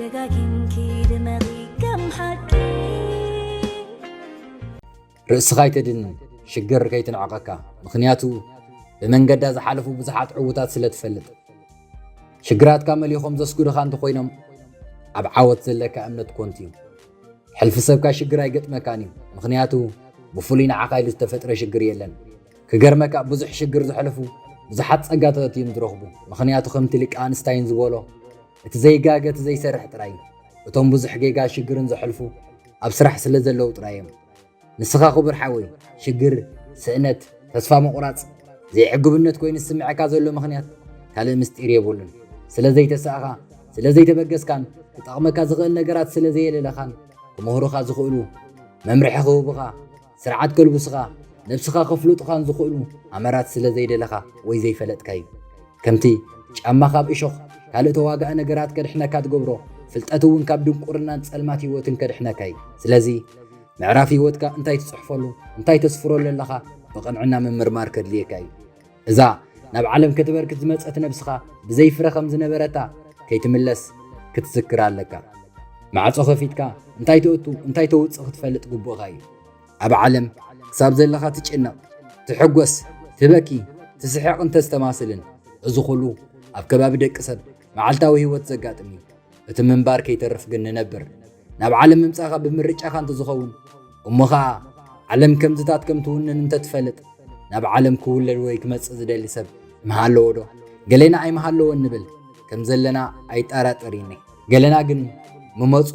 ደጋጊምኪ ድመቒ ከም ሓቂ። ርእስኻ ኣይተድንን፣ ሽግር ከይትንዕቐካ። ምኽንያቱ ብመንገዳ ዝሓለፉ ብዙሓት ዕዉታት ስለ ትፈልጥ። ሽግራትካ መሊኾም ዘስጉድኻ እንተኾይኖም ኣብ ዓወት ዘለካ እምነት ኮንቱ እዩ። ሕልፊ ሰብካ ሽግር ኣይገጥመካን እዩ። ምኽንያቱ ብፍሉይ ንዓኻ ኢሉ ዝተፈጥረ ሽግር የለን። ክገርመካ ብዙሕ ሽግር ዘሕልፉ ብዙሓት ጸጋታት እዮም ዝረኽቡ። ምኽንያቱ ከምቲ ሊቀ ኣንስታይን ዝበሎ እቲ ዘይጋገ እቲ ዘይሰርሕ ጥራይ እዩ። እቶም ብዙሕ ጌጋ ሽግርን ዘሕልፉ ኣብ ስራሕ ስለ ዘለዉ ጥራይ እዮም። ንስኻ ክቡር ሓወይ ሽግር፣ ስእነት፣ ተስፋ ምቑራጽ፣ ዘይዕግብነት ኮይኑ ዝስምዐካ ዘሎ ምኽንያት ካልእ ምስጢር የብሉን። ስለ ዘይተሳእኻ፣ ስለ ዘይተበገስካን ክጠቕመካ ዝኽእል ነገራት ስለ ዘየለለኻን ክምህሩኻ ዝኽእሉ፣ መምርሒ ክህቡኻ፣ ስርዓት ከልብሱኻ፣ ነብስኻ ከፍልጡኻን ዝኽእሉ ኣመራት ስለ ዘይደለኻ ወይ ዘይፈለጥካ እዩ። ከምቲ ጫማ ካብ እሾኽ ካልእ ተዋጋኢ ነገራት ከድሕነካ ትገብሮ፣ ፍልጠት እውን ካብ ድንቁርናን ጸልማት ህይወትን ከድሕነካ እዩ። ስለዚ ምዕራፍ ህይወትካ እንታይ ትጽሕፈሉ፣ እንታይ ተስፍረሉ ኣለኻ ብቕንዕና ምምርማር ከድልየካ እዩ። እዛ ናብ ዓለም ከተበርክት ዝመጸት ነብስኻ ብዘይ ፍረ ከም ዝነበረታ ከይትምለስ ክትዝክር ኣለካ። ማዕጾ ከፊትካ እንታይ ተእቱ እንታይ ተውጽእ ክትፈልጥ ግቡእኻ እዩ። ኣብ ዓለም ክሳብ ዘለኻ ትጭነቕ፣ ትሕጎስ፣ ትበኪ፣ ትስሕቕን ተስተማስልን፣ እዚ ኩሉ ኣብ ከባቢ ደቂ ሰብ መዓልታዊ ህይወት ዘጋጥም እዩ። እቲ ምንባር ከይተርፍ ግን ንነብር። ናብ ዓለም ምምጻኻ ብምርጫኻ እንተዝኸውን እሞ ኸኣ ዓለም ከምዝታት ከም ትውንን እንተትፈልጥ ናብ ዓለም ክውለድ ወይ ክመጽእ ዝደሊ ሰብ ምሃለዎ ዶ? ገሌና ኣይምሃለዎን ንብል ከም ዘለና ኣይጠራጠርኒ። ገለና ግን ምመጹ።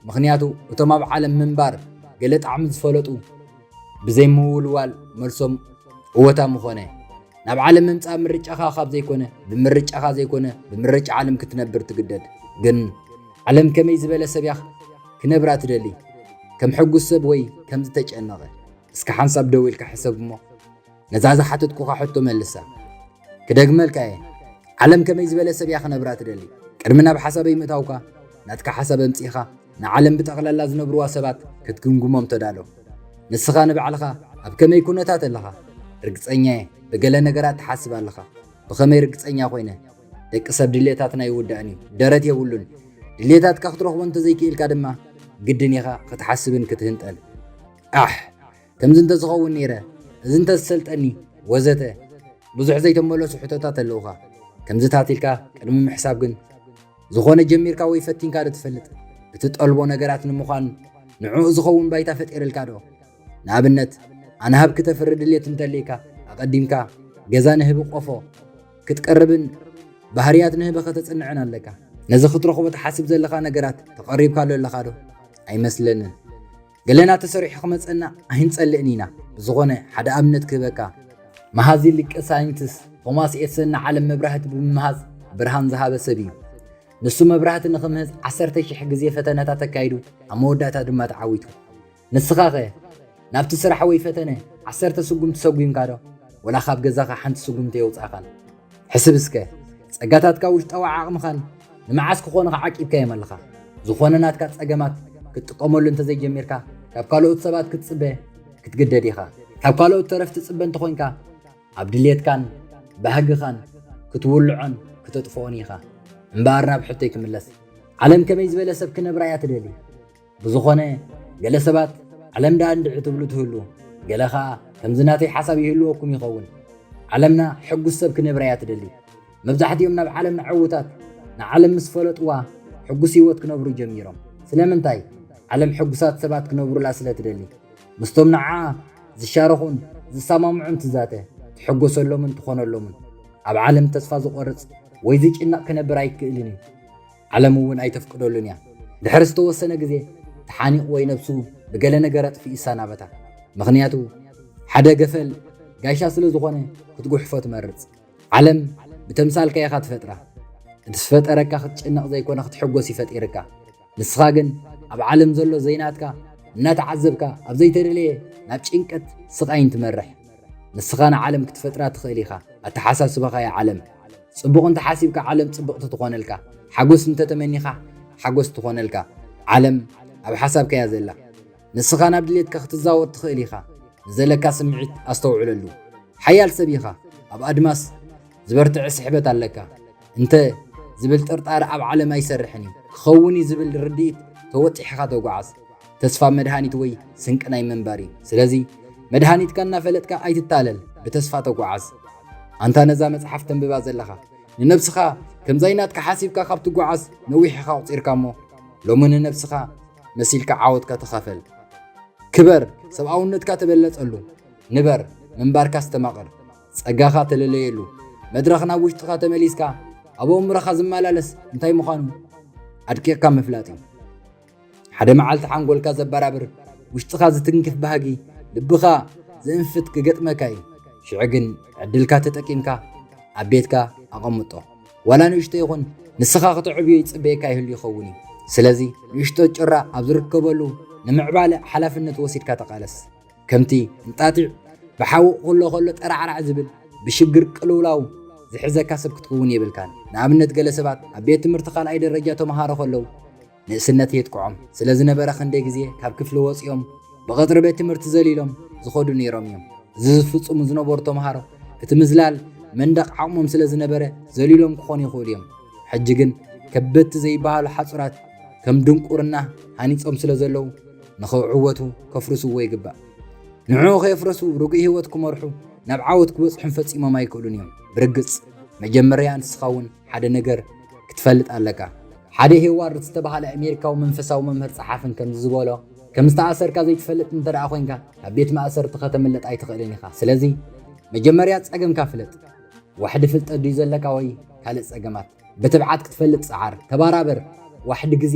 ምኽንያቱ እቶም ኣብ ዓለም ምንባር ገለ ጣዕሚ ዝፈለጡ ብዘይ ምውልዋል መልሶም እወታ ምኾነ። ናብ ዓለም ምምጻእ ምርጫኻ ካብ ዘይኮነ ብምርጫኻ ዘይኮነ ብምርጫ ዓለም ክትነብር ትግደድ። ግን ዓለም ከመይ ዝበለ ሰብ እያ ክነብራ ትደሊ? ከም ሕጉስ ሰብ ወይ ከም ዝተጨነቐ? እስከ ሓንሳብ ደው ኢልካ ሕሰብ እሞ ነዛ ዝሓተትኩኻ ሕቶ መልሳ። ክደግመልካ እየ። ዓለም ከመይ ዝበለ ሰብ እያ ክነብራ ትደሊ? ቅድሚ ናብ ሓሳበይ ምእታውካ ናትካ ሓሳብ ኣምጺእኻ ንዓለም ብጠቕላላ ዝነብርዋ ሰባት ክትግምግሞም ተዳሎ። ንስኻ ንባዕልኻ ኣብ ከመይ ኩነታት ኣለኻ? ርግጸኛ እየ ብገለ ነገራት ትሓስብ ኣለኻ። ብኸመይ ርግጸኛ ኮይነ? ደቂ ሰብ ድሌታትና ይውዳእን እዩ። ደረት የብሉን። ድሌታትካ ክትረኽቦ እንተዘይክኢልካ ድማ ግድን ኢኻ ክትሓስብን ክትህንጠል። ኣሕ! ከምዚ እንተዝኸውን ነይረ፣ እዚ እንተዝሰልጠኒ ወዘተ ብዙሕ ዘይተመለሱ ሕቶታት ኣለውኻ። ከምዚታት ኢልካ ቅድሚ ምሕሳብ ግን ዝኾነ ጀሚርካ ወይ ፈቲንካ ዶ ትፈልጥ? እትጠልቦ ነገራት ንምዃን ንዕኡ ዝኸውን ባይታ ፈጢርልካ ዶ? ንኣብነት ኣነ ሃብ ክተፍሪ ድልየት እንተልይካ ኣቐዲምካ ገዛ ንህቢ ቆፎ ክትቀርብን ባህርያት ንህቢ ከተጽንዕን ኣለካ። ነዚ ክትረኽቦ ትሓስብ ዘለኻ ነገራት ተቐሪብካሉ ኣለኻ ዶ? ኣይመስለንን። ገለና ተሰሪሑ ክመጸና ኣይንጸልእን ኢና። ብዝኾነ ሓደ ኣብነት ክህበካ፣ መሃዚ ሊቀ ሳይንትስ ቶማስ ኤድሰን ንዓለም መብራህቲ ብምምሃዝ ብርሃን ዝሃበ ሰብ እዩ። ንሱ መብራህቲ ንኽምህዝ ዓሰርተ ሽሕ ግዜ ፈተነታት ኣካይዱ ኣብ መወዳእታ ድማ ተዓዊቱ። ንስኻኸ ናብቲ ስራሕ ወይ ፈተነ ዓሰርተ ስጉምቲ ሰጒምካ ዶ? ወላ ካብ ገዛኻ ሓንቲ ስጉምቲ የውጻእኻን? ሕስብ እስከ፣ ጸጋታትካ ውሽጣዊ ዓቕምኻን ንመዓስ ክኾኑኻ ዓቂብካዮም ኣለኻ? ዝኾነ ናትካ ጸገማት ክትጥቀመሉ እንተዘይጀሚርካ ካብ ካልኦት ሰባት ክትጽበ ክትግደድ ኢኻ። ካብ ካልኦት ተረፍ ትጽበ እንተኾይንካ ኣብ ድልየትካን ባህግኻን ክትውልዖን ክተጥፍኦን ኢኻ። እምበኣር ናብ ሕቶይ ክምለስ፣ ዓለም ከመይ ዝበለ ሰብ ክነብራ እያ ትደሊ? ብዝኾነ ገለ ሰባት ዓለም ደኣ እንድዒ ትብሉ ትህሉ፣ ገለ ኸኣ ከምዚ ናተይ ሓሳብ ይህልወኩም ይኸውን። ዓለምና ሕጉስ ሰብ ክነብራ እያ ትደሊ። መብዛሕትኦም ናብ ዓለም ንዕዉታት ንዓለም ምስ ፈለጥዋ ሕጉስ ህይወት ክነብሩ ጀሚሮም። ስለምንታይ? ዓለም ሕጉሳት ሰባት ክነብሩላ ስለ ትደሊ። ምስቶም ንዓኣ ዝሻረኹን ዝሰማምዑን ትዛተ፣ ትሕጎሰሎምን ትኾነሎምን። ኣብ ዓለም ተስፋ ዝቖርጽ ወይ ዝጭነቕ ክነብር ኣይክእልን እዩ። ዓለም እውን ኣይተፍቅደሉን እያ። ድሕሪ ዝተወሰነ ግዜ ተሓኒቑ ወይ ነብሱ ብገለ ነገር ኣጥፊኡ ይሰናበታ። ምኽንያቱ ሓደ ገፈል ጋሻ ስለ ዝኾነ ክትጉሕፎ ትመርጽ። ዓለም ብተምሳልካ ኢኻ ትፈጥራ። እቲ ዝፈጠረካ ክትጭነቕ ዘይኮነ ክትሕጎስ እዩ ፈጢርካ። ንስኻ ግን ኣብ ዓለም ዘሎ ዘይናትካ እናተዓዘብካ ኣብ ዘይተደለየ ናብ ጭንቀት ስቓይን ትመርሕ። ንስኻ ንዓለም ክትፈጥራ ትኽእል ኢኻ። ኣተሓሳስባኻ እያ ዓለም። ጽቡቕ እንተሓሲብካ ዓለም ጽብቕቲ ትኾነልካ። ሓጎስ እንተተመኒኻ ሓጎስ ትኾነልካ። ዓለም ኣብ ሓሳብካ እያ ዘላ። ንስኻ ናብ ድሌትካ ክትዛወር ትኽእል ኢኻ። ንዘለካ ስምዒት ኣስተውዕለሉ። ሓያል ሰብ ኢኻ። ኣብ ኣድማስ ዝበርትዐ ስሕበት ኣለካ። እንተ ዝብል ጥርጣረ ኣብ ዓለም ኣይሰርሕን እዩ። ክኸውን እዩ ዝብል ርድኢት ተወጢሕኻ ተጓዓዝ። ተስፋ መድሃኒት ወይ ስንቂ ናይ ምንባር እዩ። ስለዚ መድሃኒትካ እናፈለጥካ ኣይትታለል፣ ብተስፋ ተጓዓዝ። ኣንታ ነዛ መጽሓፍ ተንብባ ዘለኻ፣ ንነብስኻ ከምዛይ ናትካ ሓሲብካ ካብ ትጓዓዝ ነዊሕ ኢኻ ኣቑጺርካ እሞ፣ ሎሚ ንነብስኻ መሲልካ ዓወትካ ተኻፈል። ክበር፣ ሰብኣውነትካ ተበለጸሉ። ንበር፣ ምንባርካ ኣስተማቕር። ጸጋኻ ተለለየሉ። መድረኽ ናብ ውሽጥኻ ተመሊስካ ኣብ ኣእምሮኻ ዝመላለስ እንታይ ምዃኑ ኣድቂቕካ ምፍላጥ እዩ። ሓደ መዓልቲ ሓንጎልካ ዘበራብር፣ ውሽጥኻ ዝትንክፍ ባህጊ፣ ልብኻ ዝእንፍት ክገጥመካ እዩ። ሽዑ ግን ዕድልካ ተጠቂምካ ኣብ ቤትካ ኣቐምጦ። ዋላ ንእሽቶ ይኹን ንስኻ ከተዕብዮ ይጽበየካ ይህሉ ይኸውን እዩ። ስለዚ ንእሽቶ ጭራ ኣብ ዝርከበሉ ንምዕባለ ሓላፍነት ወሲድካ ተቓለስ። ከምቲ እንጣጢዕ ብሓዊ ክሎ ከሎ ጠራዕራዕ ዝብል ብሽግር ቅልውላው ዝሕዘካ ሰብ ክትከውን የብልካን። ንኣብነት ገለ ሰባት ኣብ ቤት ትምህርቲ ካልኣይ ደረጃ ተምሃሮ ከለዉ ንእስነት የጥቅዖም ስለ ዝነበረ ክንደይ ግዜ ካብ ክፍሊ ወጺኦም ብቐጽሪ ቤት ትምህርቲ ዘሊሎም ዝኸዱ ነይሮም እዮም። እዚ ዝፍጽሙ ዝነበሩ ተምሃሮ እቲ ምዝላል መንደቕ ዓቕሞም ስለ ዝነበረ ዘሊሎም ክኾኑ ይኽእሉ እዮም። ሕጂ ግን ከበድቲ ዘይበሃሉ ሓጹራት ከም ድንቁርና ሃኒጾም ስለ ዘለዉ ንኽዕወቱ ከፍርስዎ ይግባእ። ንዕኡ ከየፍረሱ ርጉእ ህይወት ክመርሑ ናብ ዓወት ክበጽሑን ፈጺሞም ኣይክእሉን እዮም። ብርግጽ መጀመርያ ንስኻ እውን ሓደ ነገር ክትፈልጥ ኣለካ። ሓደ ሄዋርድ ዝተባህለ ኣሜሪካዊ መንፈሳዊ መምህር ጸሓፍን ከምዚ ዝበሎ ከም ዝተኣሰርካ ዘይትፈልጥ እንተ ደኣ ኮይንካ ካብ ቤት ማእሰርቲ ከተምልጥ ኣይትኽእልን ኢኻ። ስለዚ መጀመርያ ጸገምካ ፍለጥ። ዋሕዲ ፍልጠት ድዩ ዘለካ ወይ ካልእ ጸገማት? ብትብዓት ክትፈልጥ ጸዓር፣ ተባራበር። ዋሕዲ ግዜ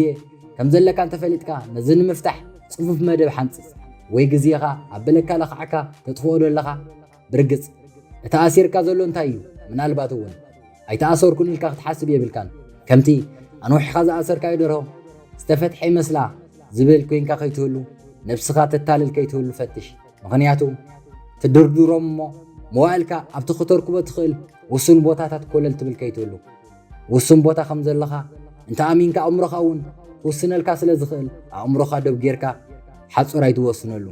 ከም ዘለካ እንተፈሊጥካ ነዚ ንምፍታሕ ጽፉፍ መደብ ሓንጽጽ። ወይ ግዜኻ ኣብ በለካ ለኽዓካ ተጥፍኦ ዶ ኣለኻ? ብርግጽ እቲ ኣሲርካ ዘሎ እንታይ እዩ? ምናልባት እውን ኣይተኣሰርኩን ኢልካ ክትሓስብ የብልካን። ከምቲ ኣንዊሕኻ ዝኣሰርካዮ ደርሆ ዝተፈትሐ ይመስላ ዝብል ኮይንካ ከይትህሉ፣ ነብስኻ ተታልል ከይትህሉ ፈትሽ። ምኽንያቱ ትድርድሮም እሞ መዋእልካ ኣብቲ ክተርክቦ ትኽእል ውሱን ቦታታት ኮለል ትብል ከይትህሉ። ውሱን ቦታ ከም ዘለኻ እንተ ኣሚንካ ኣእምሮኻ እውን ክውስነልካ ስለ ዝኽእል ኣእምሮኻ ደብ ጌርካ ሓጹር ኣይትወስነሉ።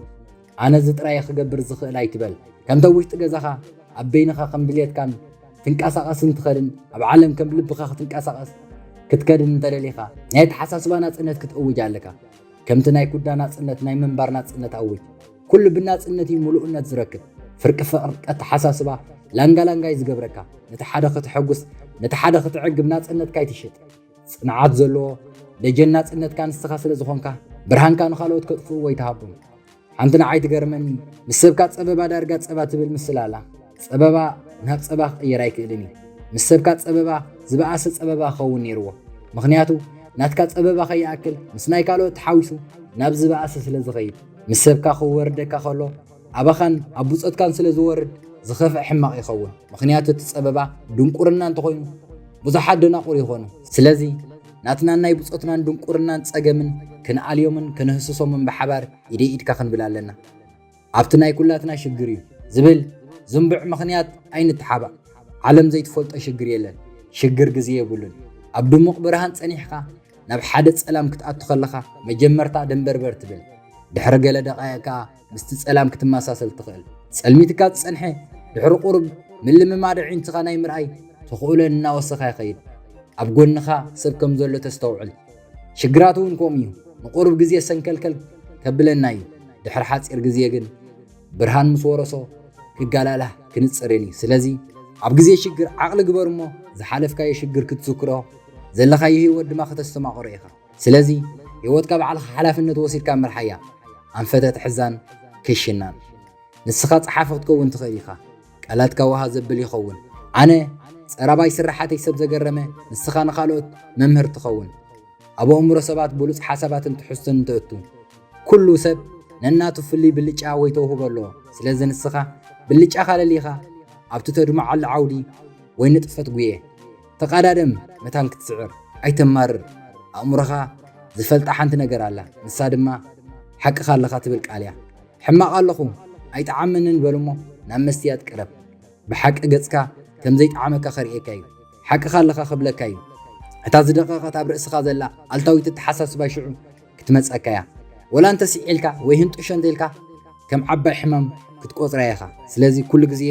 ኣነ እዚ ጥራይ ክገብር ዝኽእል ኣይትበል። ከምቲ ኣብ ውሽጢ ገዛኻ ኣብ በይንኻ ከም ድሌትካን ትንቀሳቐስን ትኸድን ኣብ ዓለም ከም ልብኻ ክትንቀሳቐስ ክትከድን እንተደሊኻ ናይ ኣተሓሳስባ ናጽነት ክትእውጅ ኣለካ። ከምቲ ናይ ኩዳ ናጽነት ናይ ምንባር ናጽነት ኣውጅ። ኩሉ ብናጽነት እዩ ምሉእነት ዝረክብ። ፍርቂ ፍቕሪ ኣተሓሳስባ ላንጋ ላንጋ እዩ ዝገብረካ። ነቲ ሓደ ከተሐጉስ ነቲ ሓደ ከተዕግብ ናጽነትካ ኣይትሽጥ። ጽንዓት ዘለዎ ደጀን ናጽነትካ ንስኻ ስለ ዝኾንካ ብርሃንካ ንኻልኦት ከጥፍእዎ ኣይትሃቦም። ሓንቲ ንዓይ ትገርመኒ፣ ምስ ሰብካ ጸበባ ዳርጋ ጸባ ትብል ምስላ ኣላ። ጸበባ ናብ ጸባ ክቕየር ኣይክእልን እዩ። ምስ ሰብካ ጸበባ ዝበኣሰ ጸበባ ክኸውን ነይርዎ። ምኽንያቱ ናትካ ጸበባ ከይኣክል ምስ ናይ ካልኦት ተሓዊሱ ናብ ዝበኣሰ ስለ ዝኸይድ። ምስ ሰብካ ክወርደካ ከሎ ኣባኻን ኣብ ብጾትካን ስለ ዝወርድ ዝኸፍእ ሕማቕ ይኸውን። ምኽንያቱ እቲ ጸበባ ድንቁርና እንተኾይኑ ብዙሓት ደናቑር ይኾኑ። ስለዚ ናትናን ናይ ብጾትናን ድንቁርናን ጸገምን ክንኣልዮምን ክንህስሶምን ብሓባር ኢደይ ኢድካ ክንብል ኣለና። ኣብቲ ናይ ኩላትና ሽግር እዩ ዝብል ዝንቡዕ ምኽንያት ኣይንተሓባእ። ዓለም ዘይትፈልጦ ሽግር የለን። ሽግር ግዜ የብሉን። ኣብ ድሙቕ ብርሃን ጸኒሕካ ናብ ሓደ ጸላም ክትኣቱ ከለኻ መጀመርታ ደንበርበር ትብል። ድሕሪ ገለ ደቓይቕ ከኣ ምስቲ ጸላም ክትመሳሰል ትኽእል። ጸልሚትካ ዝጸንሐ ድሕሪ ቁሩብ ምልምማድ ኣዒንትኻ ናይ ምርኣይ ተኽእሎ እናወሰኻ ይኸይድ። ኣብ ጎንኻ ሰብ ከም ዘሎ ተስተውዕል። ሽግራት እውን ከምኡ እዩ። ንቁሩብ ግዜ ሰንከልከል ከብለና እዩ። ድሕሪ ሓጺር ግዜ ግን ብርሃን ምስ ወረሶ ክጋላላህ ክንጽርን እዩ። ስለዚ ኣብ ግዜ ሽግር ዓቕሊ ግበር እሞ ዝሓለፍካዮ ሽግር ክትዝክሮ ዘለኻዮ ህይወት ድማ ከተስተማቕሮ ኢኻ። ስለዚ ህይወትካ ባዕልኻ ሓላፍነት ወሲድካ ምርሓያ። ኣንፈተ ትሕዛን ክሽናን። ንስኻ ጸሓፊ ክትከውን ትኽእል ኢኻ። ቃላትካ ውሃ ዘብል ይኸውን። ኣነ ጸራባይ ስራሓተይ ሰብ ዘገረመ፣ ንስኻ ንኻልኦት መምህር ትኸውን። ኣብ ኣእምሮ ሰባት ብሉጽ ሓሳባትን ትሕዝቶን እንተእቱ፣ ኩሉ ሰብ ነናቱ ፍሉይ ብልጫ ወይ ተውህቦ ኣለዎ። ስለዚ ንስኻ ብልጫኻ ለሊኻ ኣብቲ ተድምዓሉ ዓውዲ ወይ ንጥፈት ጉየ። ተቓዳደም መታን ክትስዕር። ኣይተማርር። ኣእምሮኻ ዝፈልጣ ሓንቲ ነገር ኣላ። ንሳ ድማ ሓቅኻ ኣለኻ ትብል ቃል እያ። ሕማቕ ኣለኹ ኣይጠዓመንን በል እሞ ናብ መስትያት ቅረብ። ብሓቂ ገጽካ ከም ዘይጠዓመካ ከርእየካ እዩ። ሓቅኻ ኣለኻ ክብለካ እዩ። እታ ዝደቐቐት ኣብ ርእስኻ ዘላ ኣልታዊት ኣተሓሳስባ ሽዑ ክትመጸካ እያ። ወላ እንተ ስዒልካ ወይ ህንጡሾ እንተኢልካ ከም ዓባይ ሕማም ክትቆጽራ ኢኻ። ስለዚ ኩሉ ግዜ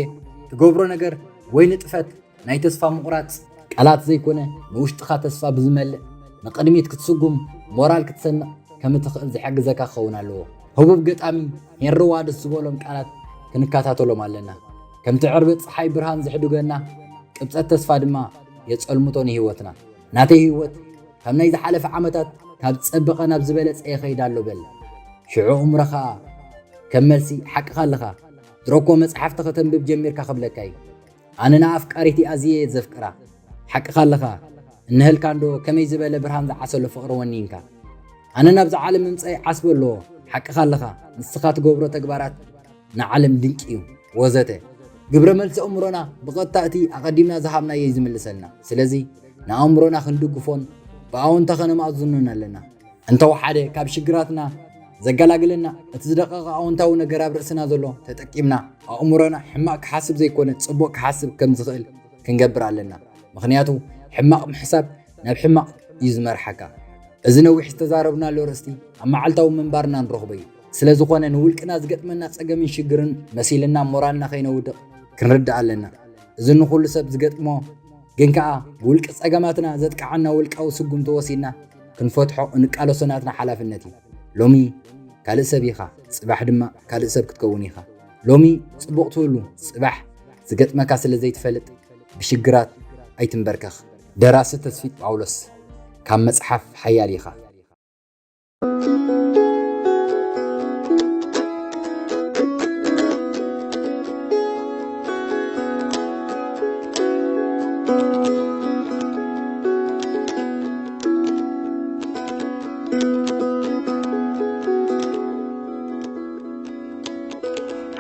ትገብሮ ነገር ወይ ንጥፈት ናይ ተስፋ ምቑራጽ ቃላት ዘይኮነ ንውሽጥኻ ተስፋ ብዝመልእ ንቕድሚት ክትስጉም ሞራል ክትሰንቕ ከም እትኽእል ዝሕግዘካ ክኸውን ኣለዎ። ህቡብ ገጣሚ ሄንሪ ዋድስ ዝበሎም ቃላት ክንከታተሎም ኣለና። ከምቲ ዕርበት ጸሓይ ብርሃን ዝሕድገና፣ ቅብጸት ተስፋ ድማ የጸልምቶ ንህይወትና። ናተይ ህይወት ካብ ናይ ዝሓለፈ ዓመታት ካብ ጸበቐ ናብ ዝበለጸ ይኸይድ ኣሎ በል። ሽዑ እምሮኻ ከም መልሲ ሓቅኻ ኣለኻ። ድሮ እኮ መጽሓፍቲ ከተንብብ ጀሚርካ ክብለካ እዩ። ኣነ ንኣፍቃሪቲ ኣዝየ እየ ዘፍቅራ። ሓቅኻ ኣለኻ። እንሀልካ እንዶ ከመይ ዝበለ ብርሃን ዝዓሰሎ ፍቕሪ ወኒንካ። ኣነ ናብዛ ዓለም ምምጻይ ዓስቢ ኣለዎ። ሓቅኻ ኣለኻ። ንስኻ ትገብሮ ተግባራት ንዓለም ድንቂ እዩ። ወዘተ። ግብረ መልሲ ኣእምሮና ብቐጥታ እቲ ኣቐዲምና ዝሃብናዮ እዩ ዝምልሰልና። ስለዚ ንኣእምሮና ክንድግፎን ብኣወንታ ከነማእዝኖን ኣለና። እንተወሓደ ካብ ሽግራትና ዘገላግለና እቲ ዝደቐቐ ኣወንታዊ ነገር ኣብ ርእስና ዘሎ ተጠቂምና ኣእምሮና ሕማቕ ክሓስብ ዘይኮነ ጽቡቕ ክሓስብ ከም ዝኽእል ክንገብር ኣለና። ምኽንያቱ ሕማቕ ምሕሳብ ናብ ሕማቕ እዩ ዝመርሓካ። እዚ ነዊሕ ዝተዛረብናሉ ኣርእስቲ ኣብ መዓልታዊ ምንባርና ንረኽቦ እዩ። ስለ ዝኾነ ንውልቅና ዝገጥመና ጸገምን ሽግርን መሲልና ሞራልና ከይነውድቕ ክንርዳእ ኣለና። እዚ ንኹሉ ሰብ ዝገጥሞ ግን ከኣ ብውልቂ ጸገማትና ዘጥቅዓና ውልቃዊ ስጉምቲ ወሲድና ክንፈትሖ እንቃለሶ ናትና ሓላፍነት እዩ። ሎሚ ካልእ ሰብ ኢኻ፣ ጽባሕ ድማ ካልእ ሰብ ክትከውን ኢኻ። ሎሚ ጽቡቕ ትህሉ፣ ጽባሕ ዝገጥመካ ስለ ዘይትፈልጥ ብሽግራት ኣይትንበርከኽ። ደራሲ ተስፊት ጳውሎስ ካብ መጽሓፍ ሓያል ኢኻ።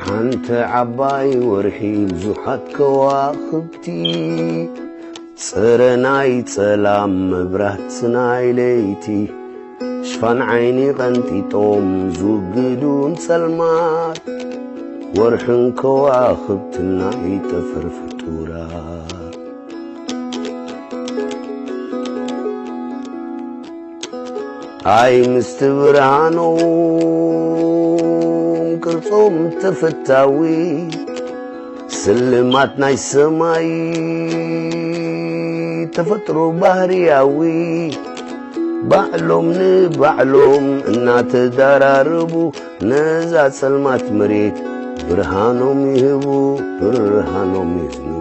ሓንቲ ዓባይ ወርሒ ብዙሓት ከዋኽብቲ፣ ጸረ ናይ ጸላም መብራት ናይ ለይቲ፣ ሽፋን ዓይኒ ቀንጢጦም ዝውግዱ ንጸልማት፣ ወርሕን ከዋኽብትን ናይ ጠፈር ፍጡራት። ኣይ ምስቲ ብርሃኖም ቅርጾም ተፈታዊ፣ ስልማት ናይ ሰማይ ተፈጥሮ ባህርያዊ፣ ባዕሎም ንባዕሎም እናተዳራረቡ ነዛ ጸልማት መሬት ብርሃኖም ይህቡ፣ ብርሃኖም የዝንቡ።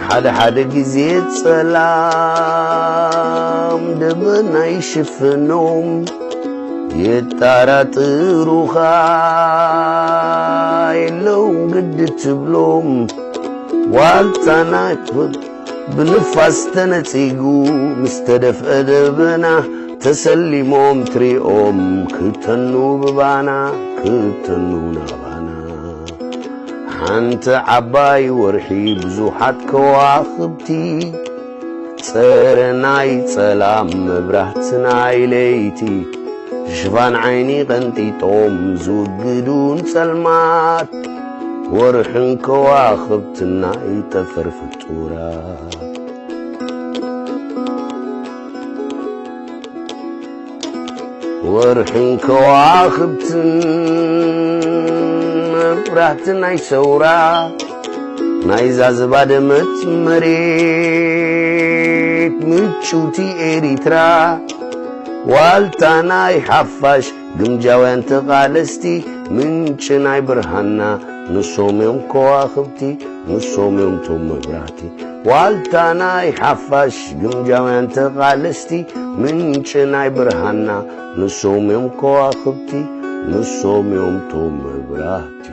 ሓደ ሓደ ግዜ ጸላም ደበና ይሽፍኖም፣ የጣራጥሩኻ የለውን ግዲ ትብሎም። ዋልታ ናይ ብ-፣ ብንፋስ ተነጺጉ ምስ ተደፍአ ደበና፣ ተሰሊሞም ትሪኦም ክተኑ ብባና፣ ክተኑ ናባና። ሓንቲ ዓባይ ወርሒ ብዙሓት ከዋኽብቲ፣ ጸረ ናይ ጸላም መብራህቲ ናይ ለይቲ፣ ሽፋን ዓይኒ ቀንጢጦም ዝውግዱ ንጸልማት፣ ወርሕን ከዋኽብትን ናይ ጠፈር ፍጡራት። ወርሕን ከዋኽብትን መብራህቲ ናይ ሰውራ፣ ናይዛ ዝባደመት መሬት ምጭውቲ ኤሪትራ፣ ዋልታ ናይ ሓፋሽ ግምጃውያን ተቓለስቲ፣ ምንጪ ናይ ብርሃንና ንሶም እዮም ከዋኽብቲ፣ ንሶም እዮም ቶም መብራህቲ። ዋልታ ናይ ሓፋሽ ግምጃውያን ተቓለስቲ፣ ምንጪ ናይ ብርሃንና ንሶም እዮም ከዋኽብቲ፣ ንሶም እዮም ቶም መብራህቲ።